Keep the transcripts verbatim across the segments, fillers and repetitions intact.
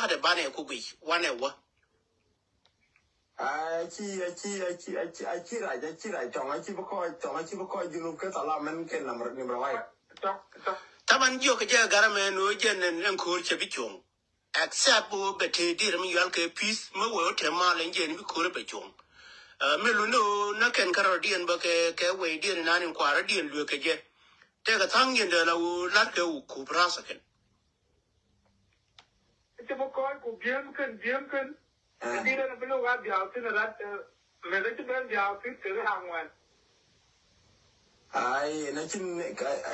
Ate banɛ ku guic wanɛ wä. Aci aci aci aci aci rac aci rac tɔŋ aci bi kɔc tɔŋ aci bi kɔc junub ke thalam mɛn ke nimra wai. Taban jiök kɛ jɛ garɛ mɛ ni ɣöö jɛn ɛn ɛn ko̱o̱r cɛ bi cuɔ̱ŋ. Except ɣöö bɛ tëë dier mi yual kɛ peace mi wee ɣöö tëë mal ɛn jɛn bi ko̱o̱r bɛ cuɔ̱ŋ. Mi luni ɣöö näk kɛn kärɔ̱diɛn bä kɛ kɛ wecdiɛn inan in kuarädiɛn lueek kɛ jɛ. Tëëkɛ tha̱a̱ŋ yɛn dee la ɣöö la̱rkɛ ɣöö kup rath ɛ kɛn. Ci bi kɔc ku biëm kën biëm kën. Ɛ di̱t ɛn bi luk a biaw thin rat. Meth ci ben biaw thin kek a ŋuɛn. Ai na cin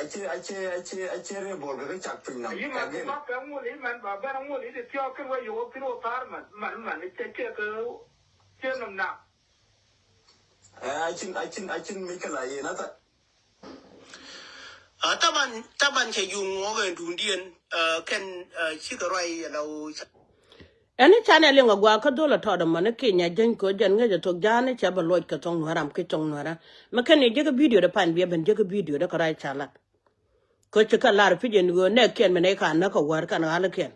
aci aci aci aci rebol kek cak piny nam. Yi man kɛ ŋul yi man ba ben ŋul yi ti thiɔk kën wä yowok thin wä thar man man man ice cie ke cie nom nam. Ɛ acin acin acin mi kɛ la yen a tha. A taban taban cɛ yuŋ ŋuɔk ɛn duundiɛn. Kɛn cikɛ ruac ala ɣöö ca. Ɛn i̱ canɛ liŋ agua kä dhol a tɔɔt ɛmɔ ni Kenya jeny kɛ ɣöö jɛn ŋäc a thok ja̱a̱n i̱ cɛ bɛ luɔc kɛ thok nuäär ram ki thok nuäärä. Mi kɛn i̱ jiäkä bidio dɛ pan biɛ ben jiäkä bidio dɛ kɛ ruac ca lat. Kɛ ɣöö ci kɛ lar pi̱c ɛn ɣöö nɛɛkiɛn mi nɛy ka näk kɛ wäär kɛn ɣalikiɛn.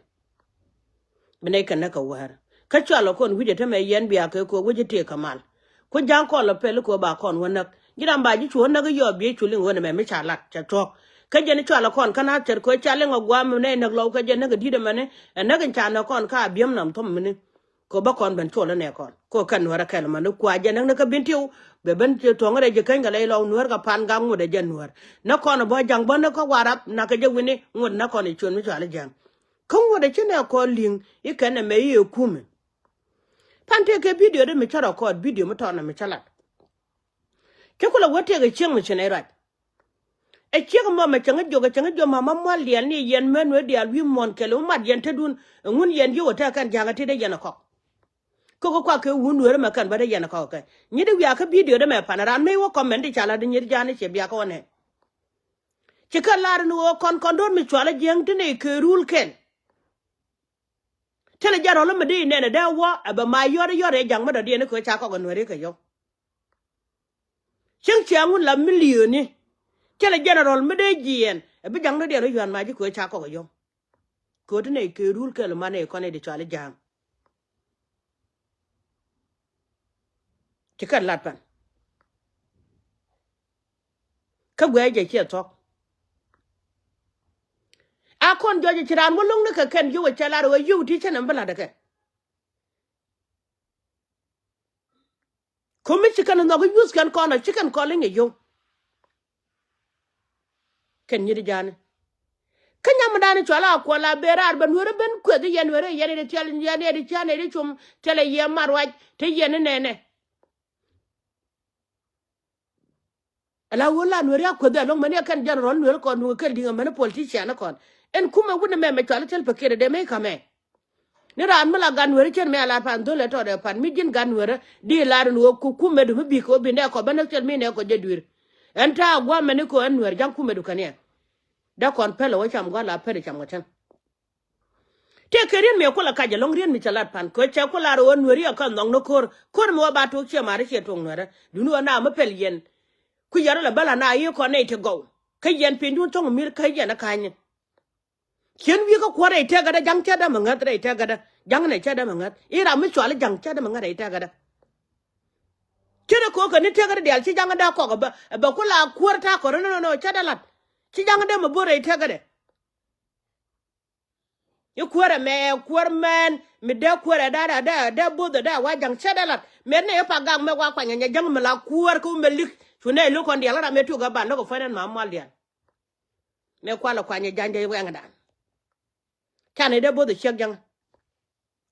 Bi nɛy kɛ näk kɛ wäär kä cual ɛ kɔn wi̱cɛ te mɛ yɛn bia kɛ kɛ wi̱cɛ tëë kɛ mal. Ku ja̱ŋ kɔn lɔ pɛl kɛ ba kɔn wä näk ji̱ ram ba ji̱ cu wä näk yɔɔp biɛ cu liŋ ɣöö nɛ mɛ mi ca lat cɛ thuɔ̱k. Kä jɛn cual ɛ kɔn kä na thɛr kɛ ca liŋ ɛ gua̱a̱m mi nɛy näk lɔw kä jɛn näk kɛ di̱t ɛmɛni ɛ näk in ca näk kɔn kä a biäm nam thom mini. Kɛ bä kɔn ben cuɔl inɛ kɔn kɛ kɛn nuäär ɛ kɛl mani kua jɛ näk ni kä bin tiw. Bɛ ben tuɔ̱ŋ rɛc jɛ käny kɛ lɛy lɔw nuäär kɛ pan gak ŋut ɛ jɛ nuäär. Näk kɔn ɛ bä ja̱ŋ bä näk kä warap nak kɛ jɛ wi̱ni ŋut näk kɔn ɛ cuɔ̱n mi cual i̱ ja̱ŋ. Kä ŋut ɛ ci nɛ kɔn li̱ŋ i̱ kɛn ɛmɛ i̱ ɛ kumɛ. Pan tëë kɛ bidio dee mi cä rɔ kɔɔt bidio mi tɔɔn ɛ mi cä lat. Cä kulɛ wä tëëk ɛ cieŋ mi ci nɛ ruac. Ɛ ciek mɔ mɛ cäŋ jiök ɛ cäŋ jiök mama mual diaal ni yɛn män wee diaal wi̱i̱ muɔ̱n kɛl wä mat yɛn tetdun. Ɛŋun yɛn jiök ɛ tɛk kɛn ja̱a̱ŋ ɛ ti dee yɛn ɛ kɔk. Kä kɛ kuak kɛ wun wee ri mɛ kɛn bä dee yɛn ɛ kɔk kɛ nyi di wiak kä bidio dee mɛ pan ɛ ran mëë wä kɔmɛn di ca la di nyi di ja̱a̱n i̱ ciɛ biak kä wä nɛ. Ci kɛ lar ni ɣöö kɔn kɔn do̱r mi cual ɛ jiäŋ ti nɛy kɛ rul kɛn. Thilɛ jɛn rɔl mi di nɛn ɛ dee wä ɛ bɛ ma yɔr yɔr ɛ ja̱ŋ mi dɔ̱diɛn i̱ kɛ ca kɔk ɛ nuɛri kɛ yɔw. Cieŋ ciaŋ wun la miliöni. Thilɛ jɛn rɔl mi dee jiɛn ɛ bi ja̱ŋ dɔ̱diɛn i̱ yuan ma ji̱ kɛ ca kɔk ɛ yɔw. Kɛ ti nɛy kɛ rul kɛl ma nɛy kɔn i̱ di cual i̱ ja̱ŋ. Ci kɛn lat pan. Kä guɛɛ jɛ ciɛ thuɔ̱k. A kɔn jɔc ci raan wä lo̱ŋ ni kɛ kɛn yio̱w ɛ cɛ lar wä yio̱w ti cä nɛm bi lat ɛ kɛ. Ko̱mi ci kɛn nhɔk i̱ yuth kɛn kɔn ɔ ci kɛn kɔn liŋ ɛ yio̱w. Kɛn nyi di ja̱a̱ni. Kä nyam mi da̱a̱ni cual a kuɔl a ben raar ben nueeri ben kueth i̱ yɛn nueeri yɛn i̱ di thiɛl yɛn i̱ di thiɛl i̱ di cum thiɛl i̱ yɛ mat ruac te yɛn i̱ nɛnɛ. Ala wä la nueeri a kueth i̱ a lo̱ŋ mɛni ɛ kɛn jɛn rɔl nueeri kɔn nueeri kɛl di̱ŋ ɛ mɛni politician kɔn. Ɛn kumɛ wut ni mɛ mɛ cual i̱ thil pekir ɛ dee mɛ i̱ kamɛ. Ni raan mi la gat nueeri cien mi a lar pan dhol ɛ tɔt ɛ pan mi ji̱n gat nueeri di lar in ɣöö ku kumɛdu mi bik ɣöö bi nɛ kɔ bä näk cien mi nɛ kɔ jɛ dui̱r. Ɛn ta̱a̱ gua̱a̱mɛ ni kɛ ɣöö ɛn nueeri ja̱ŋ kumɛdu kɛn yɛn. Dee kɔn pɛl ɛ wä cam gua̱a̱r la pɛl ɛ cam kɛ cäŋ. Tëë kɛ riet mi ɛ kulɛ kac ɛlɔ̱ŋ riet mi cɛ lat pan kɛ ɣöö cɛ ku lar ɣöö nueeri ɛ kä nhɔk ni ko̱r ko̱r mi wä ba tuɔɔk ciɛ ma̱a̱ri ciɛ tuɔɔk nueeri. Duundɛ ɣöö na mi pɛl yɛn. Ku yɛn rɔ lɛ bä la na i̱ kɔn nɛy ti gɔw kä yɛn piny duun thɔ̱ŋ mi̱r kä yɛn ɛ ka̱ny. Cien wi̱i̱ kä kuɔ̱r rɛy tëkädä ja̱ŋ cä dämɛ ŋäth rɛy tëkädä ja̱ŋ nɛ cä dämɛ ŋäth i̱ ram mi cual i̱ ja̱ŋ cä dämɛ ŋäth rɛy tëkädä. Cä dee ko̱o̱k kɛ ni tëkädä diaal ci ja̱ŋ dee kɔk ɛ bä ɛ bä ku la kuäär ta̱a̱ kɔn rɔ nɔnɔ cä dee lat. Ci ja̱ŋ dee mɛ bo̱r rɛy tëkädä. I̱ kuäär ɛmɛ kuäär mɛn mi dee kuäär ɛ dee dee dee bo̱th ɛ dee wa ja̱ŋ cä dee lat. Mɛt ni i̱ pa gak mɛ wa kuany ɛ nyɛ ja̱ŋ mi la kuäär kä wä mɛ lik cu nɛ i̱ lo̱k kɔn diaal ram ɛ tuɔk ɛ ba lo̱k ɛ fuɛn ɛn ma mual diaal. Mëë kualɛ kuany ɛ ja̱ny dee wɛŋdan. Canɛ dee bo̱th ɛ ciek ja̱ŋ.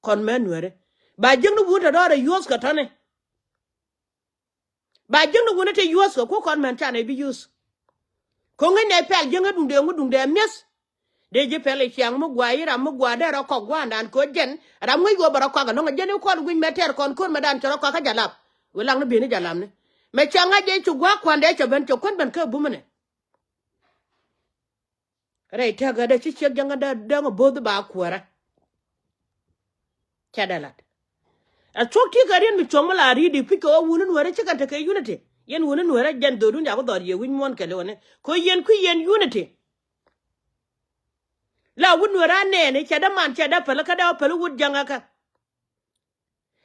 Kɔn mɛ nueeri ba jiäkni wun te dɔɔr ɛ yuɔ̱th kɛ tɔ̱ni. Ba jiäkni wun te yuɔ̱th kɛ ku kɔn mɛn canɛ bi yuɔ̱th. Ko̱ ŋäcnɛ pɛl jiäkni duŋdɛ ŋu duŋdɛ mi̱eth. Dee ji̱ pɛl ɛ ciaŋ mi gua̱a̱ i̱ ram mi gua̱a̱ dee rɔ kɔk gua̱a̱ndan ko̱ jɛn ram ŋäc wä bɛ rɔ kɔk ɛnɔŋ ɛ jɛn i̱ kɔn wi̱ny mɛ tɛɛr kɔn ko̱r mɛ dan cɛ rɔ kɔk kä jalap. Wi̱i̱ lak ni bi̱i̱ni jalapni mɛ ciaŋ ŋa̱c jɛ ci gua̱a̱ kua̱ndɛ cɛ ben cɛ kuän ben kä bumini. Rɛy tëkädä ci ciek jäŋä dee dee ŋä bo̱o̱th ba kuäärä. Cɛ dee lat. Ɛ thuɔ̱k ti kɛ riet mi cuɔ̱ŋ mi la ri̱i̱di pi̱c kɛ ɣöö wuni nueerä ci kɛn tekɛ unity. Yɛn wuni nueerä jɛn dho̱o̱dun jaku dhɔr yɛ wi̱c muɔ̱ɔ̱n kɛl iwäni kɛ ɣöö yɛn kui̱ yɛn unity. La wut Nuäär a nɛɛni cɛ dee man cɛ dee päl kä dee wä päl wut jäŋä kä.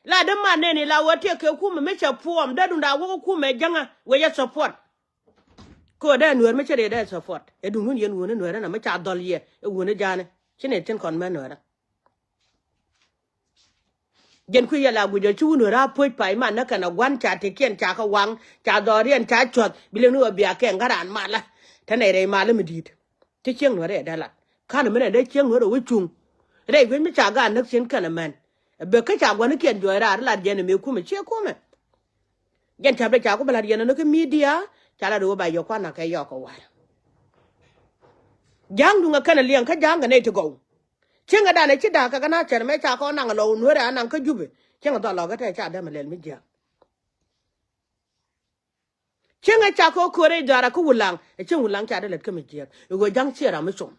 La dee man nɛɛni la wä tiɛk kɛ kumɛ mi cɛ puɔm dee dunda wä kä kumɛ jäŋä wä yɛ support. Kɛ wä dee Nuäär mi cɛ dee dee support ɛ duŋ wun yɛn wun Nuäärä na mi ca dhɔl yɛ ɛ wun ja̱a̱ni ci nɛ tin kɔn mɛ Nuäärä. Jɛn kui̱ yɛ la guic ɔ ci wun Nuäärä a puɔ̱c pay man nä kɛn a gua̱n ca tekiɛn ca kɛ waŋ ca dhɔriɛn ca cuɔth bi leni wä bia kɛn kä raan malä. Te nɛy rɛy malä mi di̱i̱t. Ti cieŋ Nuäärä ɛ dee lat ka̱n mi nɛ dee cieŋ Nuäärä wä cuŋ. Rɛy guic mi ca gaat näk cin kɛn ɛmɛn. Bek kä ca gua̱nikiɛn juɔc raar lat jɛn ɛmɛ kumɛ ciɛ kumɛ. Jɛn ca̱p dee ca ku bä lat yɛn ɛn kä midia ca lat wä ba yɛ kuan akɛ yɔk kɛ wa̱a̱. Ja̱a̱ŋ duŋ ɛ kɛn ɛ liɛŋ kä ja̱a̱ŋ kɛ nɛy ti gɔw. Cieŋɛ danɛ ci da̱a̱k kɛ kɛ na cɛr mɛ ca kɔn naŋ ɛ lɔw Nuäärä anaŋ kä Jubɛ. Cieŋɛ dhɔl lɔkä tɛ ca dämɛ lɛl mi jiääk. Cieŋɛ ca kɛ ko̱rɛ dhɔaarä kä Wulaŋ ɛ cieŋ Wulaŋ ca dee lät kä mi jiääk ɛ ɣöö ja̱ŋ ciɛ ram mi com.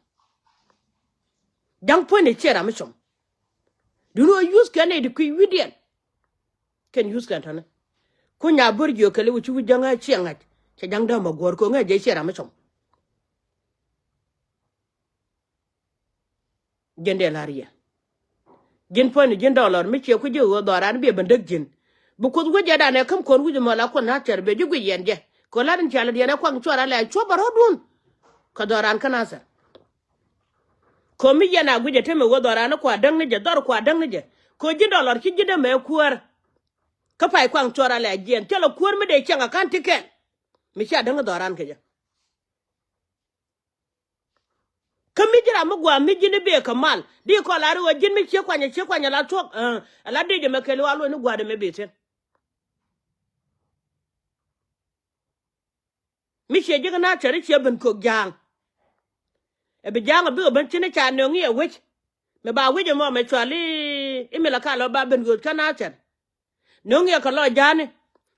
Ja̱ŋ puɔ̱nyni ciɛ ram mi com. Duŋni ɣöö yuth kɛn nɛy ti kui̱ wi̱diɛn. Kɛn yuth kɛn tɔ̱nɛ ku nya bör jiök kɛ li wä ci wi̱c ja̱ŋ ɛ ciɛ ŋa̱c cɛ ja̱ŋ dämɛ guɔ̱ɔ̱r ko̱ŋɛ jɛ ciɛ ram mi com. Ji̱n dee la̱r yɛ. Ji̱n puɔ̱nyni ji̱n dɔlɔr mi ciɛ ku ji̱ ɣöö dhɔran biɛ ben däk ji̱n. Bi kuoth wec jɛ danɛ käm kuɔn wi̱c mɔ la kuɔn na̱thɛr biɛ ji̱ guic yɛn jɛ. Kɛ lat in cia lät yɛn ɛ kuaŋ cuɔr alɛ cuɔp bɛ rɔ̱dun. Kɛ dhɔran kä na̱thɛr. Kɛ mi yɛn a guic ɛ temɛ ɣöö dhɔran kua däŋ ni jɛ dhɔr kua däŋ ni jɛ. Kɛ ji̱n dɔlɔr ci ji̱ dämɛ kuäär. Kä pay kuaŋ cuɔr alɛ jiɛn thilɛ kuäär mi dee ciɛŋ a ka̱n ti kɛn. Mi cia däŋ dhɔran kɛ jɛ. Kä mi ji̱ ram mi gua̱a̱ mi ji̱n i̱ bëë kɛ mal di kɔn la ri ɣöö ji̱n mi cie kuanyɛ cie kuanyɛ la thuɔ̱k. Ɛ la dec ɛmɛ kɛɛliw a luɔ̱c ni gua̱a̱r ɛmɛ bëë thi̱n. Mi cie ji̱ kɛ na cɛri cie ben kök ja̱a̱ŋ. Ɛ bi ja̱a̱ŋ ɛ bikɛ ben cin i̱ ca nöŋ i̱ ɛ wec. Mi ba wec ɛmɔ mɛ cual i̱ mi la ka lɔ ba ben ɣööth kä na cɛr. No̱ŋ yɛ kɛ lɔc ja̱a̱ni.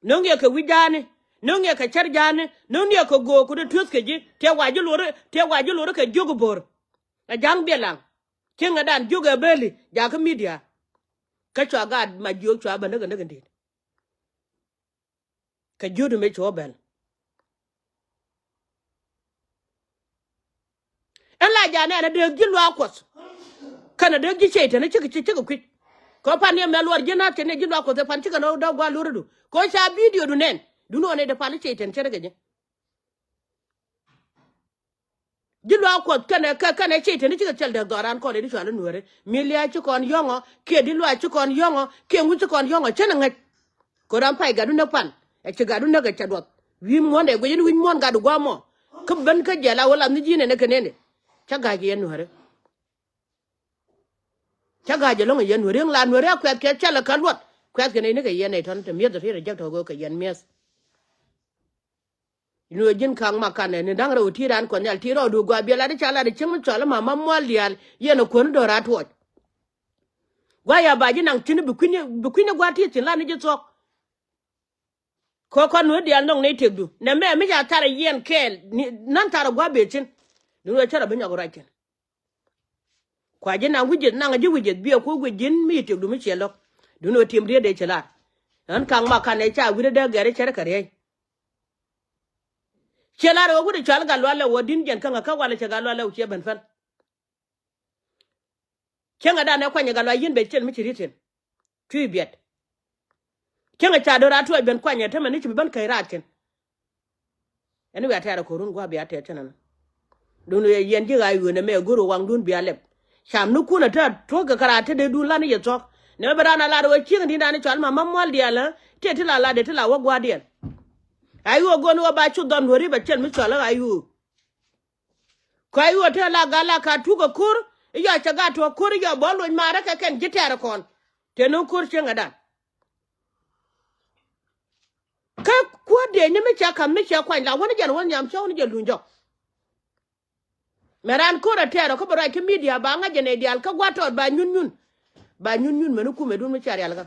No̱ŋ yɛ kɛ wi̱c ja̱a̱ni. No̱ŋ yɛ kɛ cär ja̱a̱ni. No̱ŋ yɛ kɛ go̱o̱k ku dee tueeth kɛ ji̱ tiɛ wa ji̱ luɔri tiɛ wa ji̱ luɔri kɛ jiök i̱ bo̱r. Ɛ ja̱a̱ŋ biɛ laŋ. Cieŋɛ dan jiök ɛ beli jakä midia. Kä cua gaat ma jiök cua bä näk ɛ näk in di̱i̱t. Kɛ jiöt mi cuɔ bɛl. Ɛn la janɛ ɛn a dee ji̱ luaak kuɔth. Kɛn a dee ji̱ cɛy tɛn cikɛ cikɛ kui̱c. Kɛ pan ni ɛmɛ luɔr ji̱ na̱th tɛn ni ji̱ luaak kuɔth ɛ pan cikɛ nɔ dɔ̱k gua̱a̱ luɔr idu kɛ ɣöö ca bidio du nɛn. Dun ɣän ɛ dee pan i̱ cɛy tɛn cɛ rɛ kɛ ji̱. Ji̱ luaak kuɔth kɛnɛ kɛ kɛnɛ cɛy tɛn cikɛ thil dee dhɔran kɔn i̱ di cual i̱ nueeri mi lia̱a̱ ci kɔn yɔ̱ŋɔ kiɛ di luaak ci kɔn yɔ̱ŋɔ kiɛ ŋuc ci kɔn yɔ̱ŋɔ cɛn ɛ ŋäc. Kɛ ram pay gatdu näk pan ɛ ci gatdu näk ɛ cɛ duɔth wi̱i̱ muɔ̱ndɛ guic in wi̱c muɔ̱n gatdu gua̱a̱mɔ. Kä ben kä jiɛl a wä lam ni ji̱n ɛn ɛ kɛ nɛn i̱ cä ga̱a̱c kɛ yɛn nueeri. Cä ga̱a̱c ɛlɔ̱ŋ ɛ yɛn nueeri ŋ la nueeri a kuɛth kɛ cɛl ɛ kä luɔt kuɛth kɛ nɛy ni kɛ yɛn nɛy tɔ̱n te mi̱eth ɛ riet ɛ jek tɔ̱ kɛ yɛn mi̱eth. Ni ɣöö ji̱n ka̱ŋ ma kanɛ ni da̱ŋ rɛw ti raan kuɔth nhial ti rɔɔdu gua̱a̱ biɛ lat i̱ ca lat i̱ cieŋ mi cɔal i̱ ma ma mual diaal yɛn ɛ kuäni do̱raat tuɔɔc. Gua̱a̱ ya ba ji̱ naŋ ti̱n bi kui̱ni bi kui̱ni gua̱a̱ ti thi̱n lat ni ji̱ thuɔ̱k. Kɛ kɔn nueeri diaal nhɔk nɛy tëkdu nɛ mɛ mi ca thar ɛ yiɛn kɛɛl ni na̱n thar ɛ gua̱a̱ bëë thi̱n. Ni ɣöö cä rɔ bi nyɔk ruac thi̱n. Kua ji̱ naŋ wi̱ceth naŋ ji̱ wi̱ceth biɛ ku wi̱c ji̱n mi ci tiɛkdu mi ciɛ lo̱k. Duundɛ ɣöö tim riet dee ci lar. Ɣän ka̱ŋ ma kanɛ ca wi̱cdɛ dee gɛr i̱ cärä kɛ riey. Ciɛ lar ɣöö wi̱cdɛ cɔal gat lualɛ wä di̱n jiɛn käŋä kä walɛ cɛ gat lualɛ wä ciɛ ben päl. Cäŋɛ danɛ kuanyɛ gat lual yi̱n ben cɛl mi ci riet thi̱n. Cui̱ biɛt. Cäŋɛ ca do̱r a tuɔɔc ben kuanyɛ tämɛ ni ci bi ben käc raat thi̱n. Ɛn wiaa tɛɛr ɛ ko̱run gua̱a̱ bia tɛɛr cä nɛn. Duundɛ yɛn ji̱ ɣaac ɣöö nɛmɛ go̱r ɣöö waŋdun bia lɛp. Cam ni kun ɛ te tuɔ̱k kɛ kɛ raat te dee duun lan i̱ yɛ thuɔ̱k. Nɛmɛ bi raan a lar ɣöö cieŋ di̱n raan i̱ cɔal ma ma mual diaal ɛ tëë ti la lat dee ti la wä gua̱a̱r diɛn. A ɣöö go̱n ɣöö ba cu dhɔn nuɔ̱ri bɛ cɛl mi cɔal ɣaac ɣöö. Kɔc ɣöö te la gal la ka tuk ɛ ko̱r i̱ yɔ cɛ gat tuɔ̱k ko̱r i̱ yɔ bä loc maarä kɛ kɛn ji̱ tɛɛr ɛ kɔn. Te ni ko̱r cieŋ ɛ dan. Kä kuäär diɛc ni mi cɛ ka̱m mi cɛ kuany la wäni jɛn wäni nyam cä wäni jɛ luny jɔk. Mɛ raan ko̱r a tɛɛr ɔ kä bɛ ruac kä midia ba ŋa̱c jɛ nɛy diaal kä gua̱a̱t tɔɔt ba nyun nyun. Ba nyun nyun mɛni kumɛ dun mi cɛ rial kä.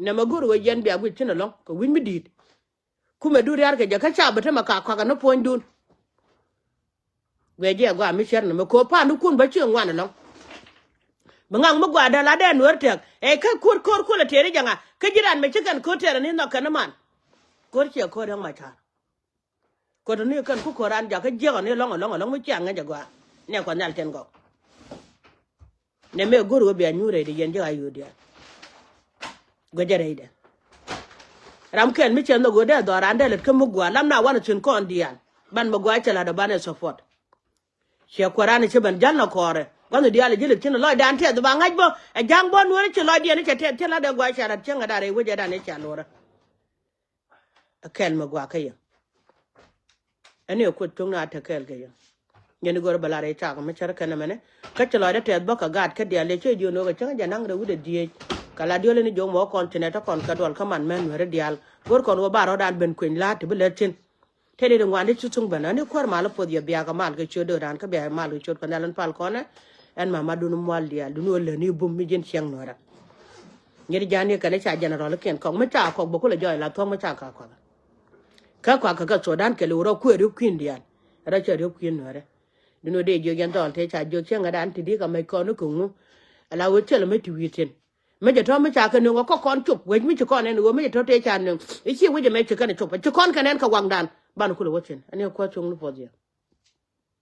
Nɛmɛ go̱r ɣöö yɛn bia guic cin ɛlɔ̱ŋ kɛ wi̱c mi di̱i̱t. Kumɛ dun ria̱r kɛ jɛ kä ca bɛ te mɛ ka kɔakɛ ni puɔ̱nydun. Guɛ jiɛ gɔaa mi cär ni mɛ ko̱o̱p pa̱a̱n ni kun bä ci ŋuan ɛlɔ̱ŋ. Bi ŋaŋ mi gɔaa dee la dee nueer tɛk ɛ kä ko̱r ko̱r ko̱l ɛ tëëri jɛ ŋa kä ji̱ ran mɛ ci kɛn ko̱r tɛɛr ɛn i̱ nhɔk kɛn i̱ man. Ko̱r ciɛ ko̱r dee ŋuac ta̱a̱r. Ko̱r tɔ̱ ni kɛn ku ko̱r ran jakä jiäk ɛn i̱ lɔ̱ŋ ɛlɔ̱ŋ ɛlɔ̱ŋ mi ciaŋ ŋäc ɛ gɔaa. Nɛ kuath nhial tin gɔk. Nɛ mëë go̱r ɣöö bia nyuur rɛydɛ yɛn ji̱ a yio̱o̱ diaal. Guecä rɛydɛ. Ram kɛl mi cɛ nhök ɣöö dee dhɔran dee lät kä mi gua̱a̱ lam na wanɛ thi̱n kɔn diaal. Ban mi gua̱a̱ cɛ la̱t ɔ banɛ support. Ciɛ kuäran ci ben jäl nɔ kɔɔrɛ gua̱nh diaal ji̱ lät cin lɔcdan tɛth ba ŋa̱c bä ɛ ja̱ŋ bä nueeri ci lɔcdiɛn cɛ tɛth cin la dee gua̱c ca lat cieŋ ɛ da̱r ɛ wecɛ dan ɛ ca luɔrɛ. Ɛ kɛl mi gua̱a̱ kä yɛ. Ɛn ɛ kuoth cuŋ na te kɛɛl kɛ yɛ. Yɛn i̱ gör bɛ lar i̱ cak mi cär kɛn ɛmɛnɛ. Kä ci lɔcdä tɛth bä kɛ gaat kä diaal ëë cä i̱ diöön wä kɛ cäŋ jɛ naŋ rɛw wi̱cdɛ dhieec. Kɛ la diöl in i̱ jo̱o̱k mɔ kɔn ci nɛ te kɔn kɛ duɔl kä man mɛn nueeri diaal. Go̱r kɔn wä ba rɔ̱dan ben kueny la̱a̱t ti bi lät cin. Te ri ri ŋuan di ci thuŋ ben ani kuäär mal i̱ puɔth yɛ biakä mal kɛ ciöt dööran kä biakä mal kɛ ciöt kɛ nhial in pal kɔnɛ. Ɛn mamadun mual diaal duni wä läni bum mi ji̱n cieŋ nueerä. Nyit jan ni kɛn i̱ ca general ikiɛn kɔk mi ca kɔk bä kulɛ jɔɔc la thuɔ̱k mi ca ka kɔk. Kä kuak kä kä Sudan kɛ liw rɔ kuëë riöp kui̱n diaal. Rɔ cɛ riöp kui̱n nueerä. Duni wä dee jiök yɛn dhɔl te ca jiök cieŋ ŋädan ti di kɛ mec kɔn i̱ kɛ ŋu. Ala wä cɛl mec ti wi̱i̱ thi̱n. Mi jɛ tɔ̱ mi ca kɛ nöŋ ɛ kɔk kɔn cop wec mi ci kɔn ɛn ɣöö mi jɛ tɔ̱ tëë ca nöŋ i̱ ci wec ɛmɛ ci kɛn ɛ cop ɛ ci kɔn kɛn ɛn kɛ waŋdan. Ban kulɛ wä thi̱n ɛn ɛ kuäär cuŋ ni puɔth yɛ.